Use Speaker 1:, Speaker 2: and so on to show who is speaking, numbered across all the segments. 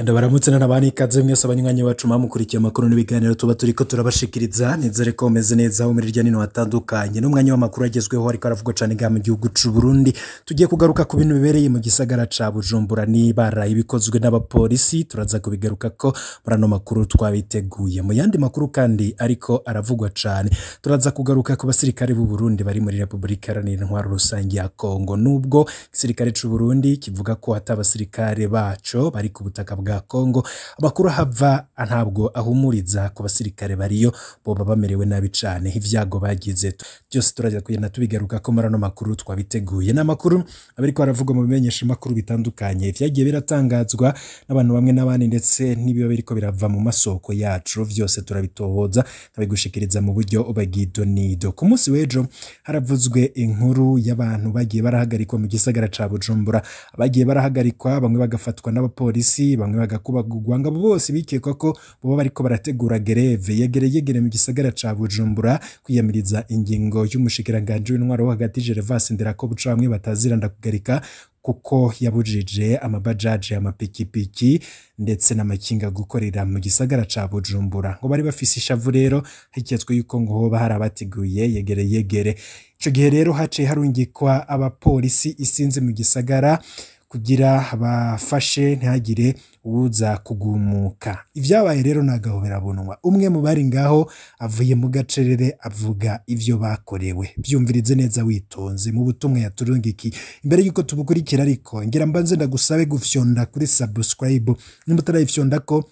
Speaker 1: Baramutse n'abandi ikaze mwese abanywanyi bacu mwamukurikiye amakuru n'ibiganiro tuba turiko turabashikiriza. Nizere ko meze neza aho muri hirya nino hatandukanye. N'umwanya w'amakuru agezweho ariko aravugwa cane ngaha mu gihugu c'u Burundi. Tugiye kugaruka ku bintu bibereye mu gisagara ca Bujumbura n'ibara ibikozwe n'abapolisi, turaza kubigarukako muri ano makuru twabiteguye. Mu yandi makuru kandi ariko aravugwa cane, turaza kugaruka ku basirikare b'u Burundi bari muri Republika Iharanira Intwaro Rusangi ya Kongo. Nubwo igisirikare c'u Burundi kivuga ko ata basirikare baco bari ku butaka bwa Kongo, amakuru ahava ntabwo ahumuriza ku basirikare bariyo, boba bamerewe nabi cane, ivyago bagize byose turaza kugenda tubigarukako muri ano makuru twabiteguye. N'amakuru abariko aravugwa mu bimenyesha makuru bitandukanye vyagiye biratangazwa n'abantu bamwe n'abandi, ndetse n'ibiba biriko birava mu masoko yacu, vyose turabitohoza nkabigushikiriza mu buryo bw'idonido. Ku munsi w'ejo haravuzwe inkuru y'abantu bagiye barahagarikwa mu gisagara ca Bujumbura, bagiye barahagarikwa bamwe bagafatwa n'abapolisi, bamwe bagakubagurwa, ngo abo bose bikekwa ko boba bariko barategura greve yegere yegere mu gisagara ca Bujumbura kwiyamiriza ingingo y'umushikiranganji w'intwaro wo hagati Gervas Nderakobuca, bamwe batazira ndakugarika, kuko yabujije amabajaji, amapikipiki ndetse n'amakinga gukorera mu gisagara ca Bujumbura. Ngo bari bafise ishavu rero, hiketswe yuko ngo hoba hari abateguye yegere yegere. Ico gihe rero haciye harungikwa abapolisi isinzi mu gisagara kugira bafashe ntihagire uwuza kugumuka. Ivyabaye rero nagahoberabunwa. Umwe mu bari ngaho avuye mu gacerere avuga ivyo bakorewe. Vyumvirize neza witonze mu butumwa yaturungikiye. Imbere yuko tubukurikira ariko ngira mbanze ndagusabe gufyonda kuri subscribe. Nimba utarayifyondako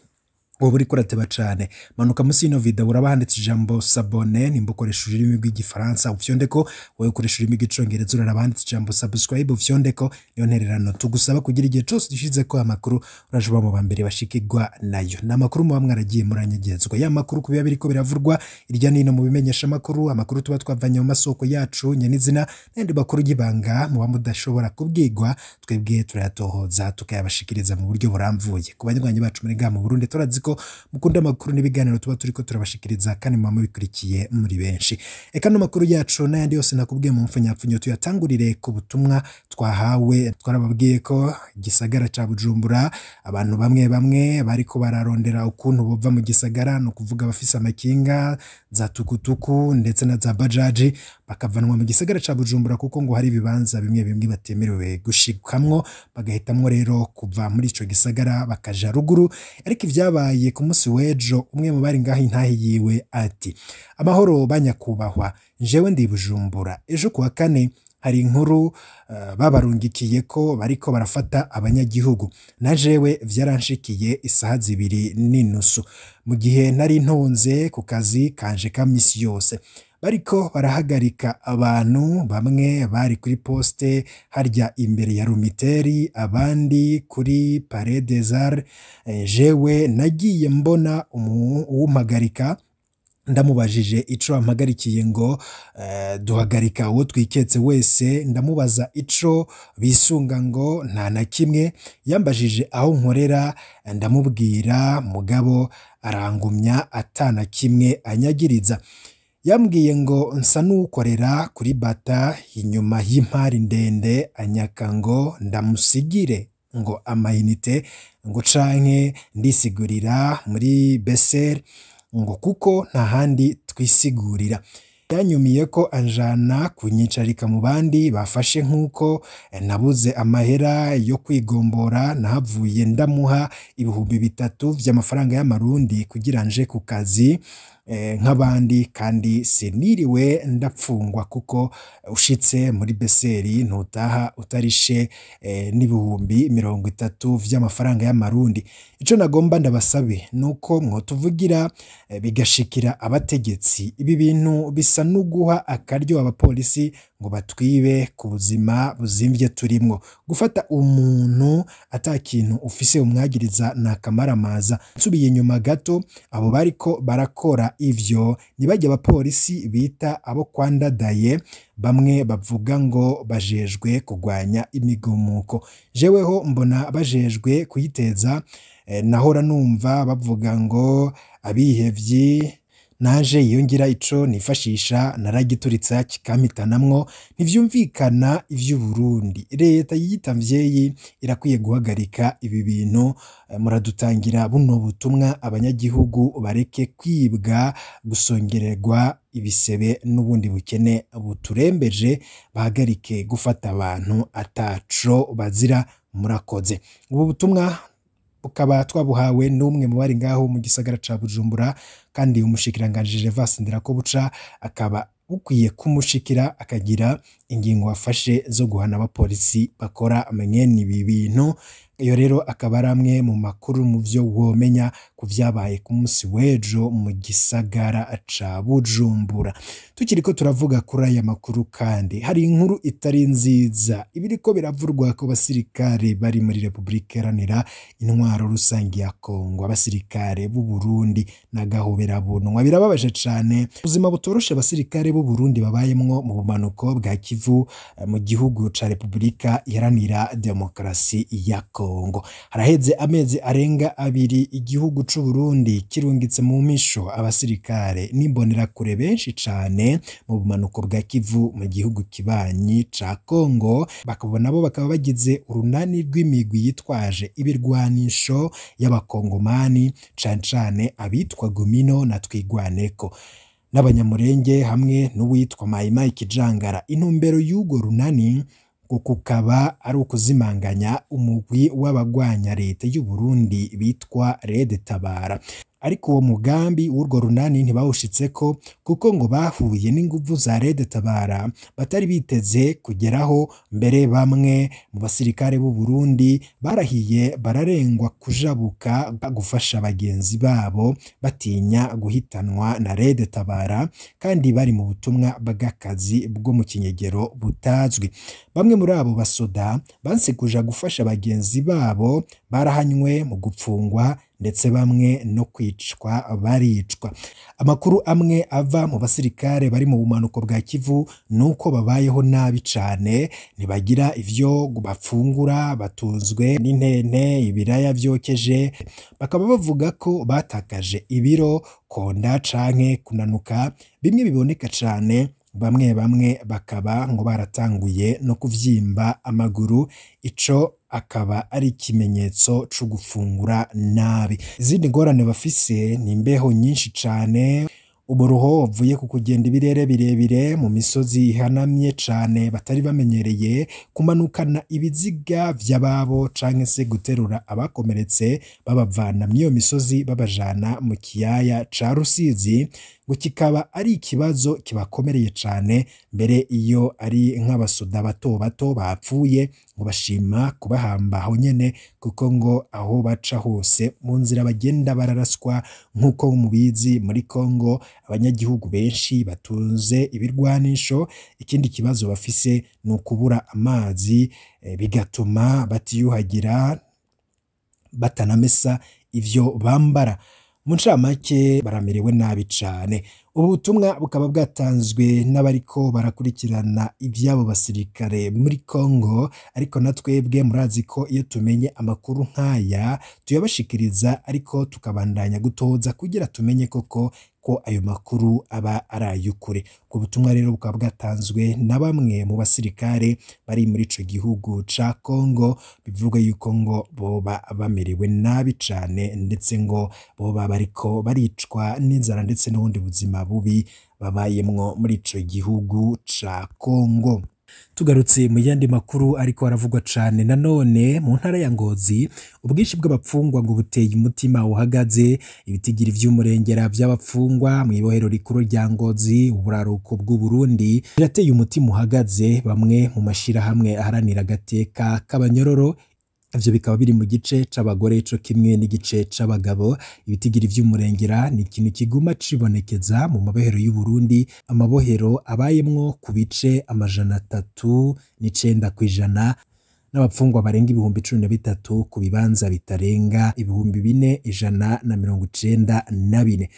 Speaker 1: wowe uriko urateba cane, manuka musi y'ino video uraba handitse ijambo s'abonner. Nimba ukoresha ururimi rw'igifaransa ufyondeko, wowe ukoresha ururimi rw'icongereza uraraba handitse ijambo subscribe ufyondeko. Niyo ntererano tugusaba kugira igihe cose dushizeko amakuru uraje uba mu ba mbere bashikirwa nayo. Ni amakuru muba mwaragiye muranyegezwa, ya makuru ku biba biriko biravurwa irya nino mu bimenyesha amakuru, amakuru tuba twavanye mu masoko yacu nyenizina n'ayandi makuru y'ibanga muba mudashobora kubwirwa, twebwe turayatohoza tukayabashikiriza mu buryo buramvuye. Ku banywanyi bacu muri ngaha mu Burundi, turazi ko mukunda amakuru n'ibiganiro tuba turiko turabashikiriza kandi muba mubikurikiye muri benshi. Eka no makuru yacu n'ayandi yose nakubwiye mu mfunyapfunyo tuyatangurire ku butumwa twahawe. Twarababwiye ko igisagara ca Bujumbura abantu bamwe bamwe bariko bararondera ukuntu bova mu gisagara, no kuvuga abafise amakinga, za tukutuku ndetse na za bajaji, bakavanwa mu gisagara ca Bujumbura kuko ngo hari ibibanza bimwe bimwe batemerewe gushikamwo, bagahitamwo rero kuva muri ico gisagara bakaja ruguru. Ariko ivyabaye ku munsi w'ejo, umwe mu bari ngaho intahe yiwe ati: "Amahoro banyakubahwa, jewe ndi Bujumbura. Ejo kuwa kane hari inkuru babarungikiye ko bariko barafata abanyagihugu. Na jewe vyaranshikiye isaha 2:30 mu gihe nari ntonze ku kazi kanje ka misi yose. Bariko barahagarika abantu, bamwe bari kuri poste harya imbere ya Lumiteri, abandi kuri Palais des Arts. Jewe nagiye mbona uwumpagarika, ndamubajije ico ampagarikiye ngo duhagarika uwo twiketse wese. Ndamubaza ico bisunga ngo nta na kimwe. Yambajije aho nkorera, ndamubwira, mugabo arangumya ata na kimwe anyagiriza. Yambwiye ngo nsa n'ukorera kuri bata inyuma y'impari ndende, anyaka ngo ndamusigire ngo amayinite ngo canke ndisigurira muri Beseri ngo kuko nta handi twisigurira. Yanyumiye ko anjana kunyicarika mu bandi bafashe. Nk'uko nabuze amahera yo kwigombora, nahavuye ndamuha 3000 vy'amafaranga y'amarundi kugira nje ku kazi nk'abandi, kandi siniriwe ndapfungwa kuko ushitse muri Beseri ntutaha utarishe n'30,000 vy'amafaranga y'amarundi. Ico nagomba ndabasabe nuko mwotuvugira bigashikira abategetsi. Ibi bintu bisa n'uguha akaryo abapolisi ngo batwibe ku buzima buzimvye turimwo. Gufata umuntu ata kintu ufise umwagiriza ni akamaramaza. Nsubiye inyuma gato, abo bariko barakora ivyo ntibajya abapolisi bita abo kwandadaye, bamwe bavuga ngo bajejwe kugwanya imigumuko. Jeweho mbona bajejwe kuyiteza. Nahora numva bavuga ngo abihevyi. Naje iyo ngira ico nifashisha naragituritsa kikampitanamwo. Ntivyumvikana ivy'Uburundi. Leta yiyita mvyeyi irakwiye guhagarika ibi bintu. Muradutangira buno butumwa, abanyagihugu bareke kwibwa, gusongererwa ibisebe n'ubundi bukene buturembeje, bahagarike gufata abantu ataco bazira. Murakoze. Ubu butumwa bukaba twabuhawe n'umwe mu bari ngaho mu gisagara ca Bujumbura, kandi umushikiranganji Gervais Ndirakobuca akaba bukwiye kumushikira akagira ingingo afashe zo guhana abapolisi bakora mwene ibi bintu. Iyo rero akaba ari amwe mu makuru mu vyo womenya ku vyabaye ku munsi w'ejo mu gisagara ca Bujumbura. Tukiriko turavuga kuri aya makuru kandi hari inkuru itari nziza ibiriko biravurwa ko basirikare bari muri Republika Iharanira Intwaro Rusangi ya Kongo, abasirikare b'u Burundi n'agahoberabunwa. Birababaje cane ubuzima butoroshe abasirikare b'u Burundi babayemwo mu bumanuko bwa Kivu mu gihugu ca Republika Iharanira Demokarasi ya Kongo. Haraheze amezi arenga abiri igihugu c'u Burundi kirungitse mu misho abasirikare n'imbonerakure benshi cane mu bumanuko bwa Kivu mu gihugu kibanyi ca Kongo, bakaba nabo bakaba bagize urunani rw'imigwi yitwaje ibirwanisho y'abakongomani, cane cane abitwa Gumino na Twigwaneko n'abanyamurenge hamwe n'uwitwa Maimai Kijangara. Intumbero y'urwo runani kukaba ari ukuzimanganya umugwi w'abagwanya leta y'u Burundi bitwa Red Tabara. Ariko uwo mugambi w'urwo runani ntibawushitseko kuko ngo bahuye n'inguvu za Red Tabara batari biteze kugeraho. Mbere bamwe mu basirikare b'u Burundi barahiye bararengwa kujabuka gufasha bagenzi babo batinya guhitanwa na Red Tabara, kandi bari mu butumwa bw'akazi bwo mu kinyegero butazwi. Bamwe muri abo basoda banse kuja gufasha bagenzi babo barahanywe mu gupfungwa, ndetse bamwe no kwicwa baricwa. Amakuru amwe ava mu basirikare bari mu bumanuko bwa Kivu nuko babayeho nabi cane, ntibagira ivyo bafungura, batunzwe n'intente, ibiraya vyokeje. Bakaba bavuga ko batakaje ibiro, konda canke kunanuka, bimwe biboneka cane. Bamwe bamwe bakaba ngo baratanguye no kuvyimba amaguru, ico akaba ari ikimenyetso co gufungura nabi. Izindi ngorane bafise ni imbeho nyinshi cane, uburuho buvuye ku kugenda ibirere birebire mu misozi ihanamye cane batari bamenyereye, kumanukana ibiziga vy'ababo canke se guterura abakomeretse babavana mw'iyo misozi babajana mu kiyaya ca Rusizi, ngo kikaba ari ikibazo kibakomereye cane. Mbere iyo ari nk'abasoda bato bato bapfuye ngo bashima kubahamba aho nyene, kuko ngo aho baca hose mu nzira bagenda bararaswa. Nk'uko mubizi muri Kongo abanyagihugu benshi batunze ibirwanisho. Ikindi kibazo bafise ni ukubura amazi, bigatuma batiyuhagira, batanamesa ivyo bambara. Mu ncamake baramerewe nabi cane. Ubu butumwa bukaba bwatanzwe n'abariko barakurikirana ivy'abo basirikare muri Kongo, ariko na twebwe murazi ko iyo tumenye amakuru nk'aya tuyabashikiriza, ariko tukabandanya gutoza kugira tumenye koko ko ayo makuru aba ari ay'ukuri. Ubwo butumwa rero bukaba bwatanzwe na bamwe mu basirikare bari muri ico gihugu ca Kongo, bivugwa yuko ngo boba bamerewe nabi cane, ndetse ngo boba bariko baricwa n'inzara ndetse n'ubundi buzima bubi babayemwo muri ico gihugu ca Kongo. Tugarutse mu yandi makuru ariko aravugwa cane nanone mu ntara ya Ngozi, ubwinshi bw'abapfungwa ngo buteye umutima uhagaze. Ibitigiri vy'umurengera vy'abapfungwa mw'ibohero rikuru rya Ngozi, uburaruko bw'u Burundi, birateye umutima uhagaze bamwe mu mashirahamwe aharanira agateka k'abanyororo. Ivyo bikaba biri mu gice c'abagore co kimwe n'igice c'abagabo. Ibitigiri vy'umurengera ni ikintu kiguma cibonekeza mu mabohero y'u Burundi, amabohero abayemwo ku bice 309% n'abapfungwa barenga 13,000 ku bibanza bitarenga 4,194.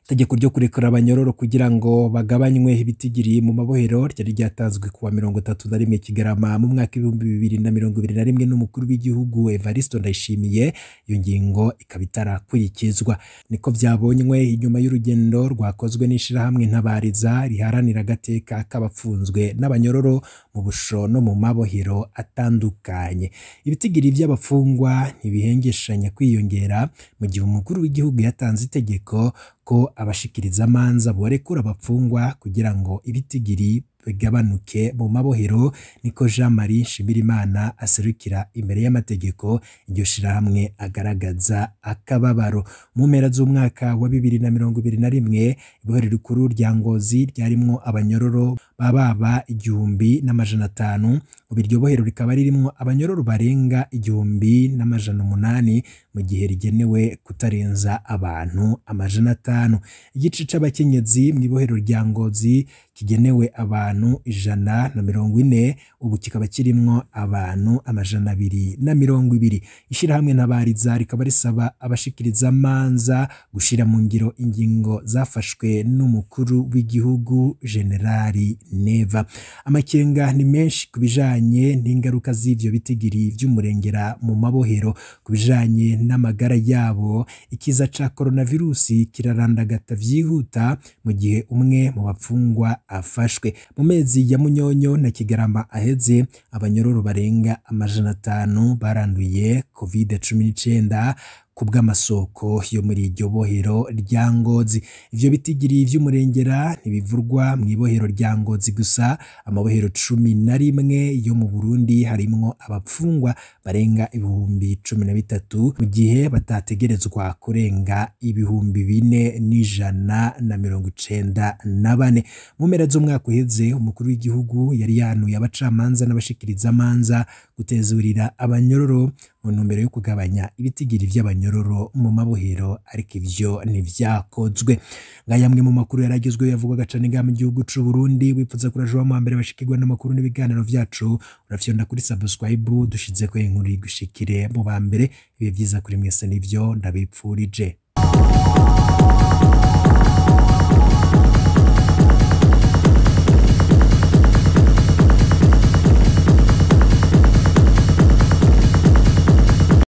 Speaker 1: Itegeko ryo kurekura abanyororo kugira ngo bagabanywe ibitigiri mu mabohero ryari ryatanzwe kuwa 31 Kigarama mu mwaka 2021 n'umukuru w'igihugu Evariste Ndayishimiye. Iyo ngingo ikaba itarakurikizwa. Niko vyabonywe inyuma y'urugendo rwakozwe n'ishirahamwe Ntabariza riharanira agateka k'abapfunzwe n'abanyororo mu busho no mu mabohero atandukanye. Ibitigiri vy'abafungwa ntibihengeshanya kwiyongera mu gihe umukuru w'igihugu yatanze itegeko ko abashikiriza amanza borekura abapfungwa kugira ngo ibitigiri bigabanuke mu mabohero. Niko Jean Marie Nshimirimana aserukira imbere y'amategeko iryo shirahamwe agaragaza akababaro. Mu mpera z'umwaka wa 2021 ibohero rikuru rya Ngozi ryarimwo abanyororo bababa 1500, ubu iryo bohero rikaba ririmwo abanyororo barenga 1800 mu gihe rigenewe kutarenza abantu 500. Igice c'abakenyezi mw'ibohero rya Ngozi kigenewe abantu 140, ubu kikaba kirimwo abantu 220. Ishirahamwe Ntabariza rikaba risaba abashikiriza amanza gushira mu ngiro ingingo zafashwe n'umukuru w'igihugu Generali Neva. Amakenga ni menshi ku bijanye n'ingaruka z'ivyo bitigiri vy'umurengera mu mabohero. Ku bijanye n'amagara yabo, ikiza ca coronavirusi kirarandagata vyihuta mu gihe umwe mu bapfungwa afashwe. Mu mezi ya Munyonyo na Kigarama aheze, abanyororo barenga 500 baranduye COVID-19 kubw'amasoko yo muri iryo bohero rya Ngozi. Ivyo bitigiri vy'umurengera ntibivurwa mw'ibohero rya Ngozi gusa. Amabohero 11 yo mu Burundi harimwo abapfungwa barenga 13,000 mu gihe batategerezwa kurenga 4,194. Mu mpera z'umwaka uheze, umukuru w'igihugu yari yahanuye abacamanza n'abashikiriza amanza gutezurira abanyororo mu ntumbero yo kugabanya ibitigiri vy'abanyororo mu mabohero, ariko ivyo ntivyakozwe. Ngaya amwe mu makuru yaragezweho yavugwaga cane ngaha mu gihugu c'u Burundi. Wipfuza kuraja uba mu mbere bashikirwa n'amakuru n'ibiganiro vyacu, urafyonda kuri subscribe dushizeko inkuru igushikire mu ba mbere. Ibihe vyiza kuri mwese, nivyo ndabipfurije.